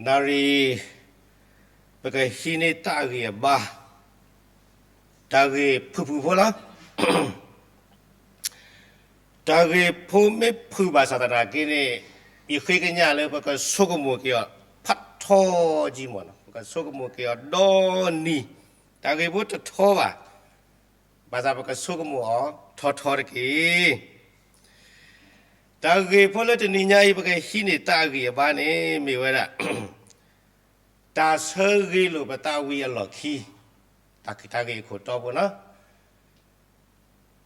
နၣ်ရံၣ် ပကဟံးန့ၢ်တၢ်အဂံၢ်အဘါ, တၢ်ဂ့ၢ်ဖုၣ်ဖုၣ်ဖိလီၤ. တၢ်ဂ့ၢ်ဖိမ့ၢ်ဖုၣ်ဘၣ်ဆၣ်သနာ်က့န့ၣ် ယဃ့ကညးလၢပကဆိကမိၣ်က့ၤအီၤဖးထီကံမးနီၤ, ပကဆိကမိၣ်က့ၤအီၤဒီနံၤ, တၢ်ဂ့ၢ်ဖိတထီဘၣ်, ဘၣ်ဆၣ်ပကဆိကမိၣ်အီၤထီထီတက့ၢ်. တၢ်ဂ့ၢ်ဖိလၢတနံၤညါအံၤ ပကဟံးန့ၢ်တၢ်အဂံၢ်အဘါန့ၣ် မ့ၢ်ဝဲဒၣ် တၢ်ဆၢဂ့ၤလိာ်ပသးဝံၤအလီၢ်ခံ, တၢ်ဂ့ၢ်အခိၣ်တီဖိနီၤ.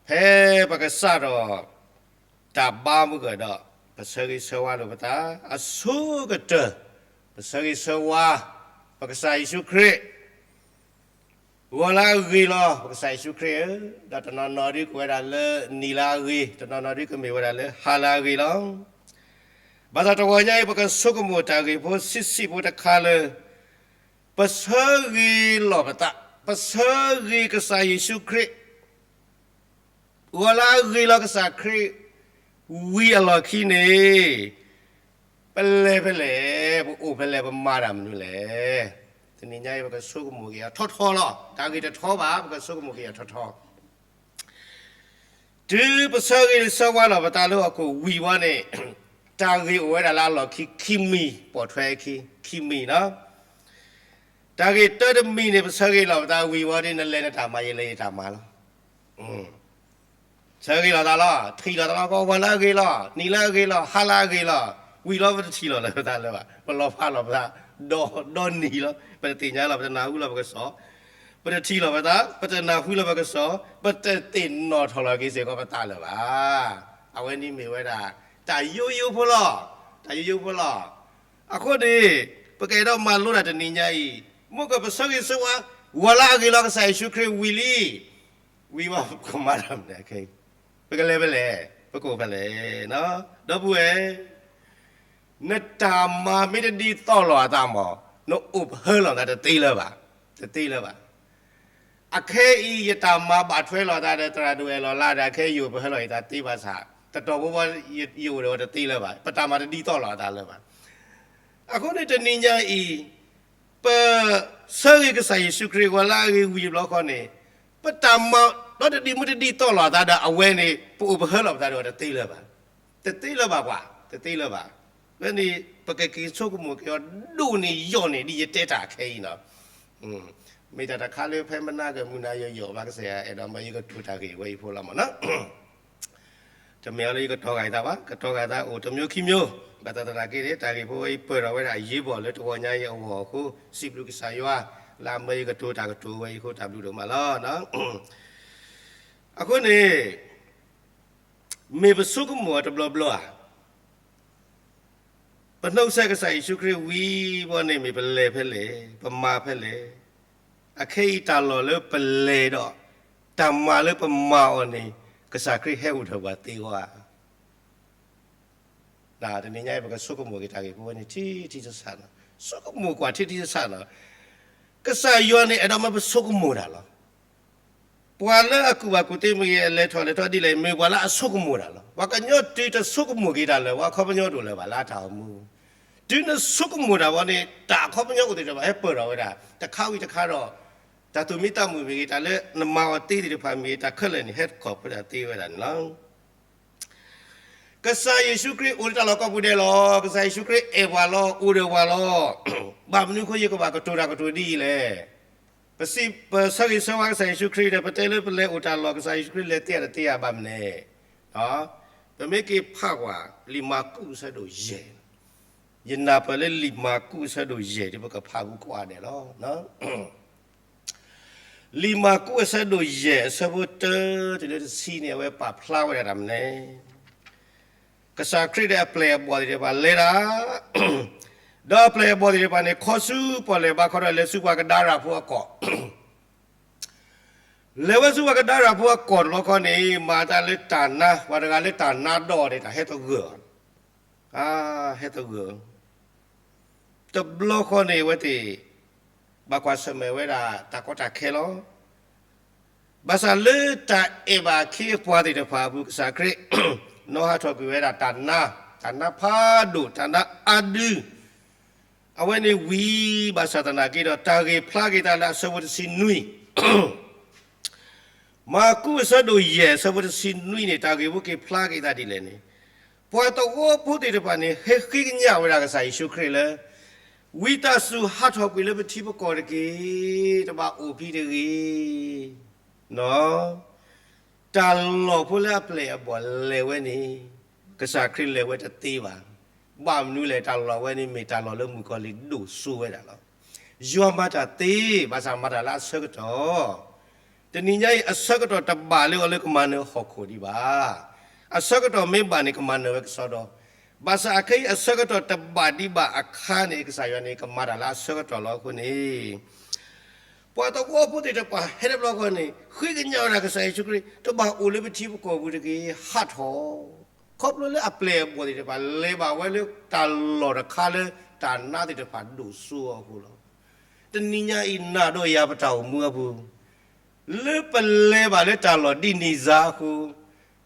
ဖဲပကစးထီၣ် တၢ်ဘါမုၢ်ကဒီး ပဆၢဂ့ၤဆၢဝါလိာ်ပသး အဆိကတၢၢ် ပဆၢဂ့ၤဆၢဝါ ပကစၢ်ယ့ၣ်ၡူးခရံာ် ဂီၤလၢအဂ့ၤလီၤ ပကစၢ်ယ့ၣ်ၡူးခရံာ်ဧၢ, ဒီးတနီၤနီၤဒုးကဝဲဒၣ်လၢနံၤလၢအဂ့ၤ, တနီၤနီၤဒုးကမ့ၢ်ဝဲဒၣ်လၢဟါလၢအဂ့ၤလီၤ. ဘၣ်ဆၣ်တဂီၤညါအံၤ ပကဆိကမိၣ်တၢ်ဂ့ၢ်ဖိဆံးဆံးဖိတခါလၢ ပဆၢဂ့ၤလိာ်ပသး, ပဆၢဂ့ၤကစၢ်ယ့ၣ်ၡူးခရံာ် ဂီၤလၢအဂ့ၤလီၤကစၢ်ခရံာ်ဝံၤအလီၢ်ခံန့ၣ် ပလဲၤဖဲလဲၣ်, ပအိၣ်ဖဲလဲၣ်, ပမၤတၢ်မနုၤလဲၣ်. တနံၤညါအံၤ ပကဆိကမိၣ်က့ၤအီၤထီထီလီၤ. တၢ်ဂ့ၢ်တထီဘၣ်, ပကဆိကမိၣ်က့ၤအီၤထီထီ. တုၤပဆၢဂ့ၤဆၢဝါလိာ်ပသးလၢဟီၣ်ခိၣ်ဝံၤဝဲန့ၣ် တၢ်ဂ့ၢ်အိၣ်ဝဲဒၣ်လၢအလီၢ်ခံခံမံၤ ပိာ်ထွဲခံ, ခံမံၤနီၤ. တၢ်ဂ့ၢ်တၢတမံၤန့ၣ် ပဆၢဂ့ၤလိာ်ပသးဝံၤဝဲဒီး နလဲၤနတၢ်မၤ ယလဲၤယတၢ်မၤလီၤ. ဆၢဂ့ၤလိာ်သးလီၤ, ထံၣ်လိာ်သးလီၤ, ဂီၤလၢအဂ့ၤလီၤ, နံၤလၢအဂ့ၤလီၤ, ဟါလၢအဂ့ၤလီၤ, ဝံၤလီၤ ပတထံၣ်လိာ်လၢပသးလၢၤဘၣ်, ပလီၤဖးလိာ်ပသး ဒီဒီနံၤလီၤ, ပတသ့ၣ်ညါလီၤ, ပတနၢ်ဟူလီၤပကစီၣ်, ပတထံၣ်လိာ်ပသး, ပတနၢ်ဟူလီၤပကစီၣ်, ပတသ့ၣ်နီၣ်ထီၣ်လီၤက့ၤစ့ၢ်ကီးပသးလၢၤဘၣ်. အဝဲန့ၣ်မ့ၢ်ဝဲဒၣ် တၢ်ယိယိဖိလီၤ, တၢ်ယိယိဖိလီၤ. အဃိန့ၣ် ပကအဲၣ်ဒိးမၤလိတၢ်တနံၤညါအံၤ, မ့ၢ်ကပဆၢဂ့ၤဆၢဝါ ဂီၤလၢအဂ့ၤလီၤကစၢ်ယ့ၣ်ၡူးခရံာ်ဝံၤလံ ဝံၤဘၣ်ပကမၤတၢ်မနုၤခဲအံၤ, ပကလဲၤဖဲလဲၣ်, ပကအိၣ်ဖဲလဲၣ်, ဒီပုၢ်ဝဲၢ်, နတၢ်မၤမ့ၢ်တဒ်သိးလိာ်အသးမး, နအိၣ်ပဟၢလီၤသးတသ့လၢၤဘၣ်, တသ့လၢၤဘၣ်. အခဲအံၤ ယတၢ်မၤဘၣ်ထွဲလိာ်သးဒီးသရၣ်ဒိၣ်အဲၣ်လီၤလါဒီး အခဲအံၤယအိၣ်ပဟၢလီၤယသးသ့ဘၣ်ဆၣ်, တတီၢ်ဖိဘီ ယအိၣ်ဒီးအီၤတသ့လၢၤဘၣ်, ပတၢ်မၤတဒ်သိးလိာ်အသးလၢၤဘၣ်. အဃိန့ၣ်တနံၤညါအံၤ ပဆၢဂ့ၤကစၢ်ယ့ၣ်ၡူးခရံာ်ဂီၤလၢအဂ့ၤဝံၤတဘျီဃီန့ၣ်, ပတၢ်မၤဒီးတဒ်မ့ၢ်တဒ်သိးလိာ်အသးဒီးအဝဲန့ၣ် ပအိၣ်ပဟၢလီၤပသးဒီးအီၤတသ့လၢၤဘၣ်, တသ့လၢၤဘၣ်ပှၤ, တသ့လၢၤဘၣ်. ဝဲန့ၣ် ပကက့ၤဆိကမိၣ်က့ၤအီၤဒိၣ်န့ၢ်ယိာ်န့ၢ်ဒ်ယတဲတၢ်ခဲအံၤနီၤ. မ့ၢ်တၢ်တခါလၢဖဲမနၤကမုၢ်နၤယိာ်ယိာ်ဘၣ် ကစၢ်ယွၤအဲၣ်ဒိးမၢယကတိၤတၢ်ဂ့ၢ်ဝဲအံၤဖိလီၤမးနီၤ. တမ့ၢ်အီၤလၢယကတီၤဂာ်ယသးဘၣ်, ကတီၤဂာ်သးအိၣ်တမျိုးခံမျိုး, ဘၣ်ဆၣ်သနာ်က့န့ၣ် တၢ်ဂ့ၢ်ဖိဝဲအံၤပၢၢ်ထီၣ်ဝဲဒၣ်အရေးပေါ်လၢတဂီၤညါအံၤအဂီၢ်အဃိ, စံးဘျုးကစၢ်ယွၤ လၢအမၢယကတိၤတၢ်ကတိၤဝဲအံၤအဃိ တၢ်ဘျုးဒိၣ်မးလီၤ. အဃိန့ၣ် မ့ၢ်ပဆိကမိၣ်အီၤတဘျီဘျီဧါ. ပနှုတ်ဆက်ကစၢ်ယ့ၣ်ၡူးခရံာ်ဝံၤဘီန့ၣ် မ့ၢ်ပလဲၤဖဲလဲၣ်, ပမၤဖဲလဲၣ်. အခဲအံၤတၢ်လီၢ်လၢပလဲၤဒီး တၢ်မၤလၢပမၤအီၤန့ၣ် ကစၢ်ခရံာ်ဟဲအိၣ်ဒီးပှၤသ့ဧါ. တနံၤညါအံၤ ပကဆိကမိၣ်က့ၤတၢ်ဂ့ၢ်ဖိဝဲန့ၣ် ထံထံဆးဆးနီၤ, ဆိကမိၣ်ကွၢ်ထံထံဆးဆးနီၤ. ကစၢ်ယွၤန့ၣ် အဲၣ်ဒိးမၢပဆိကမိၣ်တၢ်လီၤ. ပှၤလၢအကူၣ်ဘၣ်ကူၣ်သ့မ့ၢ်ဂ့ၤ, အလဲၤထီၣ်လဲၤထီဒ်လဲၣ်, မ့ၢ်ပှၤလၢအဆိကမိၣ်တၢ်လီၤ. ပှၤကညီတုၤတဆိကမိၣ်က့ၤတၢ်လၢၤ ပှၤအခီပညီတအိၣ်လၢၤဘၣ် လၢအတၢ်အိၣ်မူ. တုၤနဆိကမိၣ်တၢ်ဘီန့ၣ် တၢ်အခီပညီအိၣ်သ့ၣ်တဖၣ် ဟဲပၢၢ်ထီၣ်ဝဲဒၣ် တခါဝံၤတခါဒီး တၢ်သူၣ်မံသးမုာ်မ့ၢ်ဂ့ၤ, တၢ်လၢနမၤအီၤသ့သ့ၣ်တဖၣ်မ့ၢ်ဂ့ၤ, တၢ်ခဲလၢာ်န့ၣ် ဟဲခီၣ်ဖျိတၢ်သ့ဝဲဒၣ်န့ၣ်လီၤ. ကစၢ်ယ့ၣ်ၡူးခရံာ်အိၣ်လၢတၢ်လီၢ်ကိးပူၤဒဲးလီၤ. ကစၢ်ယ့ၣ်ၡူးခရံာ်အဲၣ်ပှၤလီၤ, အိၣ်ဒီးပှၤလီၤ. ဘၣ်မနုၤအဃိယကဘၣ်ကတိၤတၢ်ကတိၤဒ်အံၤလဲၣ်. ပစံး ပဆၢဂ့ၤဆၢဝါကစၢ်ယ့ၣ်ၡူးခရံာ်ဒီး ပတဲလၢပလဲၤအိၣ်တၢ်လီၢ် ကစၢ်ယ့ၣ်ၡူးခရံာ်လဲၤသ့ဧါတသ့ဧါဘၣ်မနုၤလဲၣ်. ပမ့ၢ်က့ၤဖးကွၢ် လံာ်မၢ်ကူးအဆၢဒိၣ်ယဲၢ်, ယနၢ်ပၢၢ်လၢလံာ်မၢ်ကူးအဆၢဒိၣ်ယဲၢ် ဒ်ပကဖးဘူးကွၢ်ဒဲးလီၤ. လံာ်မၢ်ကူးအဆၢဒိၣ်ယဲၢ် အဆၢဖိတၢတုၤလၢတဆံန့ၣ် အဝဲပာ်ဖျါဝဲဒၣ်တၢ်မနုၤလဲၣ်. ကစၢ်ခရံာ်ဒီးအပျဲၢ်အဘီၣ်သ့ၣ်တဖၣ်လဲၤတၢ်, ဒီးအပျဲၢ်အဘီၣ်သ့ၣ်တဖၣ်န့ၣ် ခီဆူပီၣ်လဲၣ်ဘါခီဒီး လဲၤဆူပှၤကဒါရၤဖိအကီၢ် လဲၤဝဲဆူပှၤကဒါရၤဖိအကီၢ်တဘျီဃီန့ၣ် မၤတၢ်လၢတၢ်နါ, ပှၤတဂၤလၢတၢ်နါဒီးန့ၣ် တၢ်ဟဲသဂၢၢ်အီၤ, ဟဲသဂၢၢ်အီၤ. တဘျီဃီန့ၣ် အဝဲသ့ၣ် ဘၣ်ကွၢ်ဆၢၣ်မဲာ်ဝဲဒၣ်တၢ်ကီတၢ်ခဲလီၤ. ဘၣ်ဆၣ်လၢတၢ်အဲၣ်ဘၣ်အခ့အပှၤသ့ၣ်တဖၣ်အပူၤ ကစၢ်ခရံာ် နီၣ်ဟးထီၣ်ကွံာ်ဝဲဒၣ်တၢ်နါ, တၢ်နါဖးဒိၣ်, တၢ်နါအါဒု အဝဲန့ၣ်ဝံၤဘၣ်ဆၣ်သနာ်က့ဒီး တၢ်ဂ့ၢ်ဖျါက့ၤသးလၢအဆၢဖိတဆံနွံ, မၢကူးအဆၢဒိၣ်ယဲၢ်အဆၢဖိတဆံနွံန့ၣ် တၢ်ဂ့ၢ်ဖိက့ၤဖျါက့ၤသးဒ်လဲၣ်န့ၣ်, ပှၤသဝီဖိသ့ၣ်တဖၣ်န့ၣ် ဟဲဃ့ကညးဝဲဒၣ်ကစၢ်ယ့ၣ်ၡူးခရံာ်လၢ ဝံသးစူၤဟးထီၣ်ကွံာ်လၢပထံပကီၢ်တက့ၢ်, တဘၣ်အိၣ်ဖဲတဂ့ၤ တၢ်လီၢ်ဖိလၢအပျဲၢ်အဘီၣ်လဲၤဝဲန့ၣ် ကစၢ်ခရံာ်လဲၤဝဲတသ့ဘၣ်. ဘၣ်မနုၤလဲၣ် တၢ်လီၢ်ဝဲန့ၣ် မ့ၢ်တၢ်လီၢ်လၢမုၣ်ကီၤလံၢ်ဒိၣ်စိဝဲဒၣ်လီၤ. ယွၤမၤတၢ်သ့, ဘၣ်ဆၣ်မၤတၢ်လၢအဆၢကတီၢ်, တနံၤညါအံၤ အဆၢကတီၢ်တဘၣ်လၢအီၤလၢကမၤနၢၤဟီၣ်ခိၣ်ဒံးဘၣ်. အဆၢကတီၢ်မ့ၢ်ဘၣ်န့ၣ် ကမၤနၢၤဝဲကစီဒီ, ဘၣ်ဆၣ်အခဲအံၤ အဆၢကတီၢ်တဘၣ်ဒံးဘၣ်အခါန့ၣ် ကစၢ်ယွၤန့ၣ် ကမၤတၢ်လၢအဆၢကတီၢ်လီၤအဃိန့ၣ် ပှၤသဝီဖိသ့ၣ်တဖၣ်ဟဲတဘျီဃီန့ၣ် ဃ့ကညးဝဲဒၣ်ကစၢ်ယ့ၣ်ၡူးခရံာ် တဘၣ်အိၣ်လၢပထံပကီၢ်ပူၤတဂ့ၤ, ဟးထီၣ်, ခီဖျိလၢအပျဲၢ်အဘီၣ်သ့ၣ်တဖၣ် လဲၤဘၣ်ဝဲလၢတၢ်လီၢ်တခါလၢတၢ်နးသ့ၣ်တဖၣ်ဒိၣ်စိအီၤအဃိလီၤ. တနံၤညါအံၤ နၤဒီးယၤပတၢ်အိၣ်မူအပူၤ လၢပလဲၤဘၣ်လၢတၢ်လီၢ်ဒ်န့ၣ်စ့ၢ်အဃိ,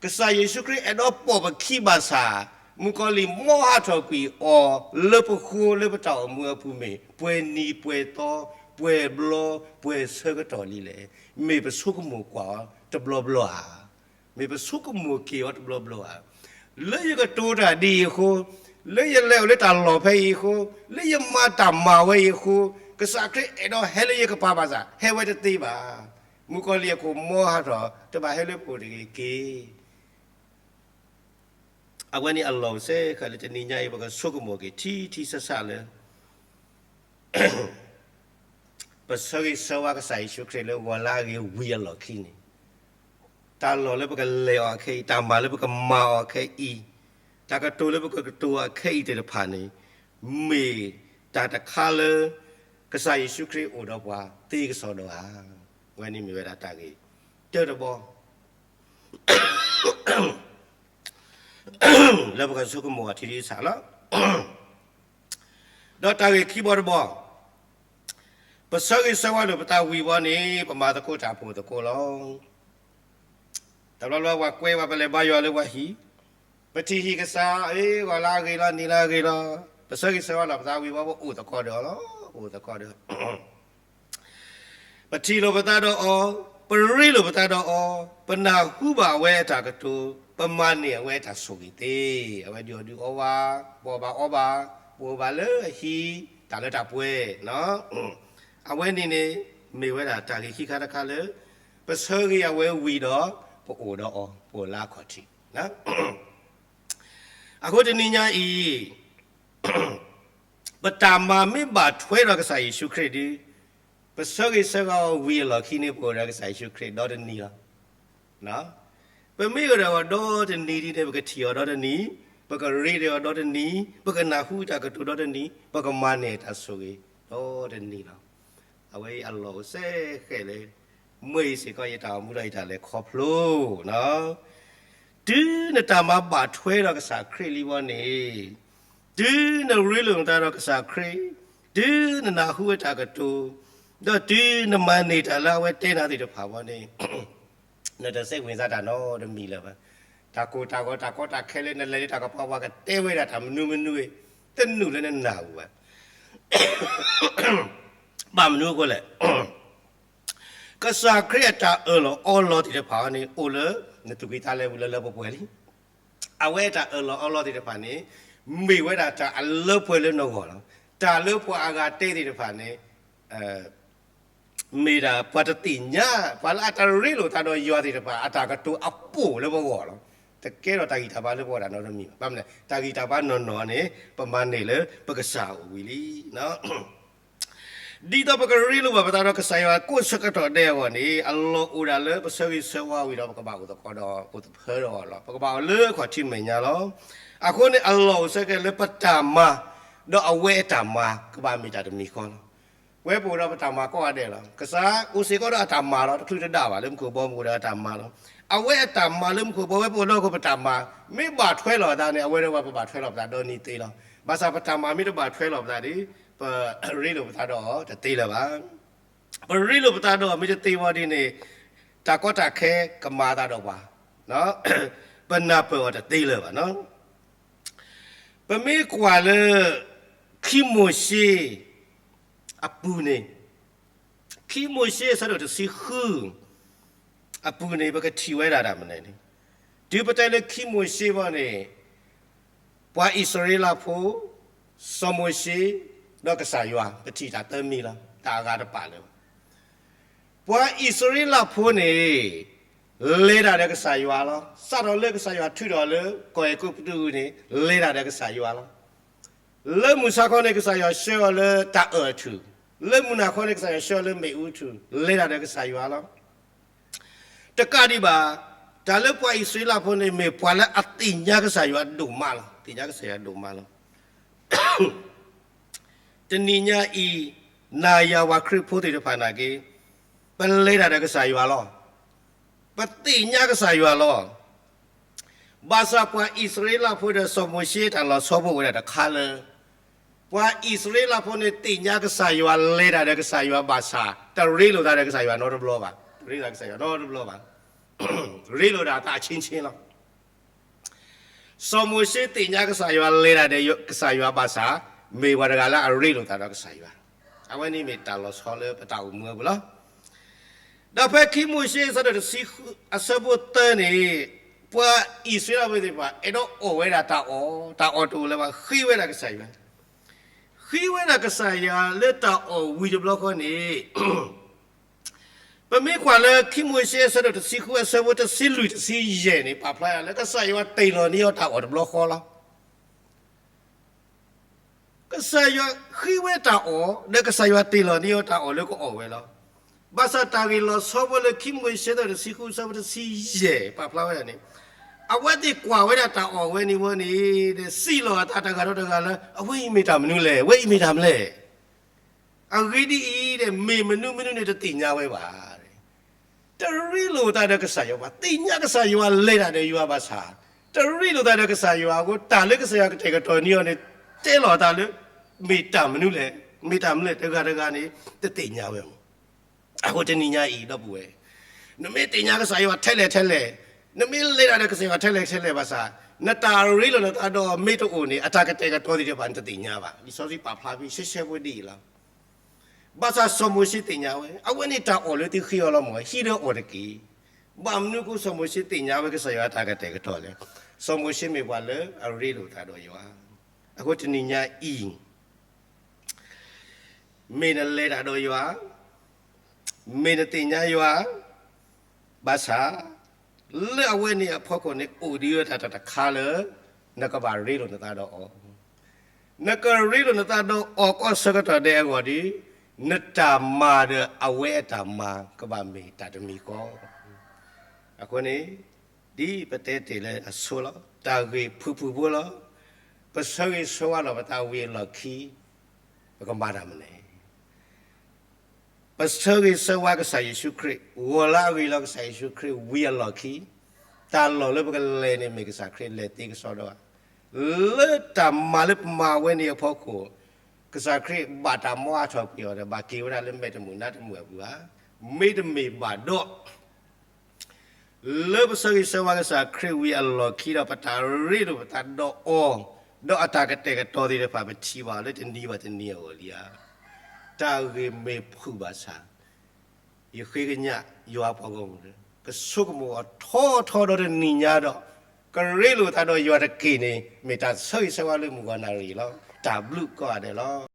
ကစၢ်ယ့ၣ်ၡူးခရံာ်အဲၣ်ဒိးပိာ်ပခံဘၣ်ဆၣ်, မုၣ်ကီၤလံၢ်မ်ဟးထီၣ်ကွံာ်အီၤလၢပဃိလၢပတၢ်အိၣ်မူအပူၤမ့ၢ် ပှဲၤနံၤပှဲၤသီ, ပှဲၤဘျီ, ပှဲၤဆၢကတီၢ်လံလဲၣ်. မ့ၢ်ပဆိကမိၣ်ကွၢ်အီၤတဘျီဘျီဧါ. မ့ၢ်ပဆိကမိၣ်က့ၤအီၤတဘျီဘျီဧါ. လၢယကတိၤတၢ်ဒ်အံၤအဃိ, လၢယလဲၤအိၣ်လၢတၢ်လီၢ်ဖဲအံၤအဃိ, လၢယမၤတၢ်မၤဝဲအံၤအဃိ, ကစၢ်ခရံာ်အဲၣ်ဒိးဟဲလၢယကပၤဘၣ်ဆၣ် ဟဲဝဲတသ့ဘၣ်. မုၣ်ကီၤလံၢ်အခိၣ်မ်ဟးထီၣ် တဘၣ်ဟဲလၢပအိၣ်တဂ့ၤက့ၤ အဝဲန့ၣ်အလီၢ်စ့ၢ်ကီးလၢတနံၤညါအံၤ ပကဆိကမိၣ်က့ၤထံထံဆးဆးလၢ ပဆၢဂ့ၤဆၢဝါကစၢ်ယ့ၣ်ၡူးခရံာ်လၢဂီၤလၢအဂ့ၤဝံၤအလီၢ်ခံန့ၣ်, တၢ်လီၢ်လၢပကလဲၤအီၤအခဲအံၤ, တၢ်မၤလၢပကမၤအီၤအခဲအံၤ, တၢ်ကတိၤလၢပကကတိၤအီၤအခဲအံၤသ့ၣ်တဖၣ်န့ၣ်, မ့ၢ်တၢ်တခါလၢ ကစၢ်ယ့ၣ်ၡူးခရံာ်အိၣ်ဒီးပှၤသ့ကစီဒီဧါ. အဝဲန့ၣ်မ့ၢ်ဝဲဒၣ်တၢ်ဂ့ၢ်တၢတဘီ လၢပကဆိကမိၣ်အီၤထံထံဆးဆးလီၤ. ဒီးတၢ်ဂ့ၢ်ခံဘီတဘီ, ပဆၢဂ့ၤဆၢဝါလိာ်ပသးဝံၤဘီန့ၣ် ပမၤသကိးတၢ်ပအိၣ်သကိးလီၤ. တဘျီဘျီပှၤကွဲပှၤ ပလဲၤဘါယွၤလၢပှၤဟံၣ်, ပထံၣ်ဟံၣ်ကစၢ် အ့ ဂီၤလၢအဂ့ၤလီၤ နံၤလၢအဂ့ၤလီၤ, ပဆၢဂ့ၤဆၢဝါလိာ်ပသးဝံၤဘီ ပအိၣ်သကိးဒီးအီၤလီၤ, ပအိၣ်သကိးဒီး ပထံၣ်လိာ်ပသးဒီးအီၤ, ပရ့လိာ်ပသးဒီးအီၤ, ပနၢ်ဟူဘၣ်အဝဲအတၢ်ကတိၤ, ပမၤန့ၢ်အဝဲအတၢ်ဆိၣ်ဂ့ၤသ့, အဝဲဒုးအီၣ်ဒုးအီဘၣ်, ပအီၣ်ဘၣ်အီဘၣ်, ပအိၣ်ဘၣ်လၢအဟံၣ်, တၢ်လၢတၢ်ပှဲၤ, အဝဲန့ၣ်န့ၣ် မ့ၢ်ဝဲဒၣ်တၢ်ဂ့ၢ်ခံခါတခါလၢ ပဆၢဂ့ၤအဝဲဝံၤဒီး ပအိၣ်ဒီးအီၤ, ပအိၣ်လၢအခီၣ်ထံး အဃိတနံၤညါအံၤ ပတၢ်မၤမ့ၢ်ဘၣ်ထွဲဒီးကစၢ်ယ့ၣ်ၡူးခရံာ်ဒီး, ပဆၢဂ့ၤဆၢဝါအီၤဝံၤအလီၢ်ခံန့ၣ် ပအိၣ်ဒီးကစၢ်ယ့ၣ်ၡူးခရံာ်ဒီတနံၤလီၤ. ပမ့ၢ်အိၣ်ဒီးအီၤဒီတနံၤဒ်န့ၣ် ပကထံၣ်အီၤဒီတနံၤ, ပကရ့ဒီးအီၤဒီတနံၤ, ပကနၢ်ဟူတၢ်ကတိၤဒီတနံၤ, ပကမၤန့ၢ်တၢ်ဆိၣ်ဂ့ၤဒီတနံၤလီၤ. အဝဲအံၤအလီၢ်အိၣ်စ့ၢ်ကီးလၢ မ့ၢ်စ့ၢ်ကီးယတၢ်အိၣ်မူဒီးယတၢ်လဲၤခီဖျိ တုၤနတၢ်မၤဘၣ်ထွဲဒီးကစၢ်ခရံာ်လံဝဲန့ၣ်, တုၤနရ့လိာ်နသးဒီးကစၢ်ခရံာ်, တုၤနနၢ်ဟူဝဲတၢ်ကတိၤ, ဒီးတုၤနမၤန့ၢ်တၢ်လၢအဝဲတဲနၤသ့ၣ်တဖၣ်ဝဲန့ၣ်, နတစဲးဝ့ၤစါတၢ်နီတမံၤလၢၤဘၣ်. တၢ်ကိၢ်တၢ်ဂီၤတၢ်ကီတၢ်ခဲလၢနလဲၤလၢတၢ်ကပၤ ပှၤကတဲဝဲဒၣ်တၢ်မနုၤမနုၤ, တနုာ်လၢနနၢ်ဟူဘၣ်. ဘၣ်မနုၤအဃိလဲၣ် ကစၢ်ခရံာ်အတၢ်အၢၣ်လီၤအီလီၤသ့ၣ်တဖၣ်န့ၣ် အိၣ်လၢနသူၣ်ကံၢ်သးလဲပူၤလၢလၢပှဲၤပှဲၤလံ. အဝဲအတၢ်အၢၣ်လီၤအီလီၤသ့ၣ်တဖၣ်န့ၣ် မ့ၢ်ဝဲဒၣ်တၢ်အလၢပှဲၤလၢနဂီၢ်လီၤ. တၢ်လၢပှၤအဂၤတဲသ့ၣ်တဖၣ်န့ၣ် မ့ၢ်ဒၣ်ပှၤတသ့ၣ်ညါ, ပှၤလၢအတရ့လိာ်သးဒီးယွၤသ့ၣ်တဖၣ် အတၢ်ကတိၤအပိၢ်လၢပဂီၢ်လီၤ. တကဲထီၣ်တၢ်ဂံၢ်တၢ်ဘါလၢပဂီၢ်တၢ်နီတမံၤဘၣ်. ဘၣ်မနုၤလဲၣ် တၢ်ဂံၢ်တၢ်ဘါနီၢ်နီၢ်န့ၣ် ပမၤန့ၢ်လၢပကစၢ်အအိၣ်ဝံၤလံ. ဒ်သိးပကရ့လိာ်ဘၣ်ပသးဒီးကစၢ်ယွၤကိးဆၢကတီၢ်ဒဲးအဂီၢ်န့ၣ် အလီၢ်အိၣ်ဒၣ်လၢပဆၢဂ့ၤဆၢဝါဝံၤဒီး ပကဘၣ်အိၣ်သကိးဒီး အိၣ်သဖၢဒီးအီၤလီၤ. ပကဘၣ်အိၣ်လၢအခီၣ်ထံးမဲာ်ညါလီၤ. အဃိန့ၣ် အလီၢ်အိၣ်စ့ၢ်ကီးလၢပတၢ်မၤ ဒီးအဝဲအတၢ်မၤ ကဘၣ်မ့ၢ်တၢ်တမံၤဃီလီၤ. ဝဲပအိၣ်ဒီးပတၢ်မၤကိးဂၤဒဲးလီၤ. ကစၢ်အိၣ်စ့ၢ်ကီးဒီးအတၢ်မၤလီၤ. တချုးတဒၣ်ဘၣ်လၢမူခိၣ်ဘီမ့ၢ်အိၣ်ဒီးအတၢ်မၤလီၤ. အဝဲအတၢ်မၤလၢမူခိၣ်ဘီဝဲပအိၣ်လၢဟီၣ်ခိၣ်ပတၢ်မၤ မ့ၢ်ဘၣ်ထွဲလီၤပသးန့ၣ် အဝဲဒီးပဘၣ်ထွဲလီၤပသးဒီနံၤသ့လီၤ. ဘၣ်ဆၣ်ပတၢ်မၤမ့ၢ်တဘၣ်ထွဲလီၤပသးဒီး ပရ့လိာ်ပသးဒီးအီၤတသ့လၢၤဘၣ်. ပရ့လိာ်ပသးဒီးအီၤမ့ၢ်တသ့ဝံၤဒ်န့ၣ် တၢ်ကီတၢ်ခဲကမၤအသးဒီးပှၤ, ပနၢ်ပၢၢ်အီၤတသ့လၢၤဘၣ်. ပမ့ၢ်ကွၢ်လၢ ခံမိၤၡ့အပူၤန့ၣ်, ခံမိၤၡ့အဆၢဒိၣ်တဆံဃုအပူၤန့ၣ် ပကထံၣ်ဝဲဒၣ်တၢ်မနုၤန့ၣ်, တုၤပတဲလၢခံမိၤၡ့ဘၣ်န့ၣ်, ပှၤအံၣ်စရ့လးဖိ, စီၤမိၤၡ့, ဒီးကစၢ်ယွၤ, ပထံၣ်တၢ်သၢမံၤလီၤ, တၢ်အဂၤတပာ်လၢၤဘၣ်. ပှၤအံၣ်စရ့လးဖိန့ၣ် လဲၤတၢ်ဒီးကစၢ်ယွၤလီၤ. စးထီၣ်လၢကစၢ်ယွၤထုးထီၣ်လၢကီၢ်အဲၤကူပတူးန့ၣ် လဲၤတၢ်ဒီးကစၢ်ယွၤလီၤ. လၢမုၢ်ဆါခီန့ၣ် ကစၢ်ယွၤဆှၢအီၤလၢတၢ်အၢၣ်အထူၣ်, လၢမုၢ်နၤခီန့ၣ် ကစၢ်ယွၤဆှၢအီၤလၢမ့ၣ်အူထူၣ်, လဲၤတၢ်ဒီးကစၢ်ယွၤလီၤ. တကးဒံးဘၣ်, တၢ်လၢပှၤအံၣ်စရ့လးဖိန့ၣ် မ့ၢ်ပှၤလၢအသ့ၣ်ညါကစၢ်ယွၤဒိၣ်မးလီၤ. သ့ၣ်ညါကစၢ်ယွၤဒိၣ်မးလီၤ. တနံၤညါအံၤ, နၤယၤပှၤခရံာ်ဖိသ့ၣ်တဖၣ်နာ်က့, ပလဲၤတၢ်ဒီးကစၢ်ယွၤလီၤ. ပသ့ၣ်ညါကစၢ်ယွၤလီၤ. ဘၣ်ဆၣ်ပှၤအံၣ်စရ့လးဖိဒီးစီၤမိၤၡ့တၢ်လီၤဆီဖိအိၣ်ဝဲဒၣ်တခါလၢ, ပှၤအံၣ်စရ့လးဖိန့ၣ်သ့ၣ်ညါကစၢ်ယွၤ လဲၤတၢ်ဒီးကစၢ်ယွၤဘၣ်ဆၣ် တရ့လိာ်သးဒီးကစၢ်ယွၤနီတဘျီဘၣ်. တရ့လိာ်သးကစၢ်ယွၤနီတဘျီဘၣ်. ရ့လိာ်ဒၣ်သးအဆ့ဆ့လီၤ. စီၤမိၤၡ့သ့ၣ်ညါကစၢ်ယွၤ လဲၤတၢ်ဒီးကစၢ်ယွၤဘၣ်ဆၣ်, မ့ၢ်ပှၤတဂၤလၢအရ့လိာ်သးဒီးကစၢ်ယွၤ. အဝဲန့ၣ်မ့ၢ်တၢ်လီၤဆီလၢပတၢ်အိၣ်မူအပူၤလီၤ. ဒီးဖဲခံမိၤၡ့အဆၢဒိၣ်တဆံဃုအဆၢဖိသၢန့ၣ်, ပှၤအံၣ်စရ့လးဖိသ့ၣ်တဖၣ် အဲၣ်ဒိးအီၣ်ဝဲဒၣ်တၢ်အီၣ်, တၢ်အီၣ်တအိၣ်လၢၤဘၣ်, ဃ့ဝဲဒၣ်ကစၢ်ယွၤ, ဃ့ဝဲဒၣ်ကစၢ်ယွၤလၢတၢ်အီၣ်ဝံၤတဘျီဃီန့ၣ် ပမ့ၢ်ကွၢ်လၢခံမိၤၡ့အဆၢဒိၣ်တဆံဃုအဆၢဖိတဆံလွံၢ်တဆံယဲၢ်န့ၣ် ပာ်ဖျါလၢကစၢ်ယွၤတ့ၢ်လီၤန့ၢ်အီၤတၢ်အီၣ်တဘျီဃီလီၤ. ကစၢ်ယွၤဃ့ဝဲတၢ်အီၣ်, ဒီးကစၢ်ယွၤတ့ၢ်လီၤန့ၢ်အီၤတၢ်အီၣ်လၢကအီၣ်ဝဲလီၤ. ဘၣ်ဆၣ်တၢ်ဂ့ၢ်လီၤဆီဖိလၢခံမိၤၡ့အဆၢဒိၣ်တဆံဃုအဆၢဖိတဆံယဲၢ် ပာ်ဖျါဝဲဒၣ်န့ၣ်, အဝဲသ့ၣ်ကွၢ်ဝဲဒၣ်တၢ်အီၣ်ဝဲန့ၣ်ဝဲန့ၣ်, ဒီးစံးလီၤအသးတဂၤဒီးတဂၤလၢ အဝဲအံၤမ့ၢ်တၢ်မနုၤလဲၣ်, အဝဲအံၤမ့ၢ်တၢ်မနုၤလဲၣ်. အဂ့ၢ်ဒ်အံၤ, မ့ၢ်မနုၤမနုၤန့ၣ်တသ့ၣ်ညါဝဲဘၣ်. တရ့လိာ်သးဒီးကစၢ်ယွၤဘၣ်, သ့ၣ်ညါကစၢ်ယွၤလဲၤတၢ်ဒီးယွၤဘၣ်ဆၣ်, တရ့လိာ်သးဒီးကစၢ်ယွၤအဃိ တၢ်လၢကစၢ်ယွၤကတဲာ်ကတီၤန့ၢ်အီၤန့ၣ် တဲလီၤအသးလၢ မ့ၢ်တၢ်မနုၤလဲၣ်, မ့ၢ်တၢ်မနုၤလဲၣ်, တဂၤတဂၤန့ၣ် တသ့ၣ်ညါဝဲမး. အဃိတနံၤညါအံၤ ဒီပုၢ်ဝဲၢ်, နမ့ၢ်သ့ၣ်ညါကစၢ်ယွၤထဲလဲၣ်ထဲလဲၣ်, နမ့ၢ်လဲၤတၢ်ဒီးကစၢ်ယွၤထဲလဲၣ်ထဲလဲၣ်ဘၣ်ဆၣ်, နတၢ်ရ့လိာ်နသးဒီးအီၤမ့ၢ်တအိၣ်န့ၣ် အတၢ်ကတဲာ်ကတီၤသ့ၣ်တဖၣ်န့ၣ် နတသ့ၣ်ညါဘၣ်. လံာ်စီဆှံပာ်ဖျါဖဲရှဲရှဲဖိဒ်အံၤလီၤ. ဘၣ်ဆၣ်စီၤမိၤၡ့သ့ၣ်ညါဝဲ, အဝဲန့ၣ်တၢ်အီၣ်လၢသုဃ့အီၤလီၤမၢ်, ဟံးဒီးအီၣ်တက့ၢ်. ဘၣ်မနုၤအဃိစီၤမိၤၡ့သ့ၣ်ညါဝဲကစၢ်ယွၤတၢ်ကတဲာ်ကတီၤလဲၣ်. စီၤမိၤၡ့မ့ၢ်ပှၤလၢအရ့လိာ်သးဒီးယွၤ. အဃိတနံၤညါအံၤ မ့ၢ်နလဲၤတၢ်ဒီးယွၤ, မ့ၢ်နသ့ၣ်ညါယွၤ, ဘၣ်ဆၣ် လၢအဝဲန့ၣ်အဖီခိၣ်န့ၣ် အိၣ်ဒံးဝဲတၢ်တခါလၢ နကဘၣ်ရ့လိာ်နသးဒီးအီၤ, နကရ့လိာ်နသးဒီးအီၤကီးဆၢကတီၢ်ဒဲးအဂီၢ်ဒီး, နတၢ်မၤဒီးအဝဲအတၢ်မၤ ကဘၣ်မ့ၢ်တၢ်တမံၤဃီ. အဃိန့ၣ် ဒ်ပတဲတ့ၢ်လၢအဆိလီၤ, တၢ်ဂ့ၢ်ဖုၣ်ဖုၣ်ဖိလီၤ. ပဆၢဂ့ၤဆၢဝါလီၤပသးဝံၤအလီၢ်ခံ ပကမၤတၢ်မနုၤလဲၣ်. ပဆၢဂ့ၤဆၢဝါကစၢ်ယ့ၣ်ၡူးခရံာ်, ဂီၤလၢအဂ့ၤလီၤကစၢ်ယ့ၣ်ၡူးခရံာ်ဝံၤအလီၢ်ခံ, တၢ်လီၢ်လၢပကလဲၤန့ၣ်မ့ၢ်ကစၢ်ခရံာ်လဲၤသ့ကစီဒီဧါ. လၢတၢ်မၤလၢပမၤဝဲန့ၣ်အဖီခိၣ်, ကစၢ်ခရံာ်ဘၣ်တၢ်မၤအါထီၣ်ကွံာ်အီၤဒီး ဘၣ်က့ၤဝဲဒၣ်လၢမဲာ်တမုာ်နါတမုာ်အပူၤဧါ. မ့တမ့ၢ်ဘၣ်ဒီး လၢပဆၢဂ့ၤဆၢဝါကစၢ်ခရံာ်ဝံၤအလီၢ်ခံဒီး ပတၢ်ရ့လိာ်ပသးဒီးအီၤ, ဒီးအတၢ်ကတဲာ်ကတီၤသ့ၣ်တဖၣ် ပထံၣ်ဘၣ်လၢတနံၤဘၣ်တနံၤအဂီၢ်လံဧါ. တၢ်ဂ့ၢ်မ့ၢ်ဖုၣ်ဘၣ်ဆၣ်, ယဃ့ကညးယွၤပှၤဂီၢ်မုၢ်လၢ ကဆိကမိၣ်အီၤထီထီဒီးတနံၤညါဒီး ကရ့လိာ်သးဒီးယွၤတက့ၢ်န့ၣ် မ့ၢ်တၢ်ဆၢဂ့ၤဆၢဝါလၢမုၢ်ဂီၤနၣ်ရံၣ်လီၤ. တၢ်ဘျုးကိးဂၤဒဲးလီၤ.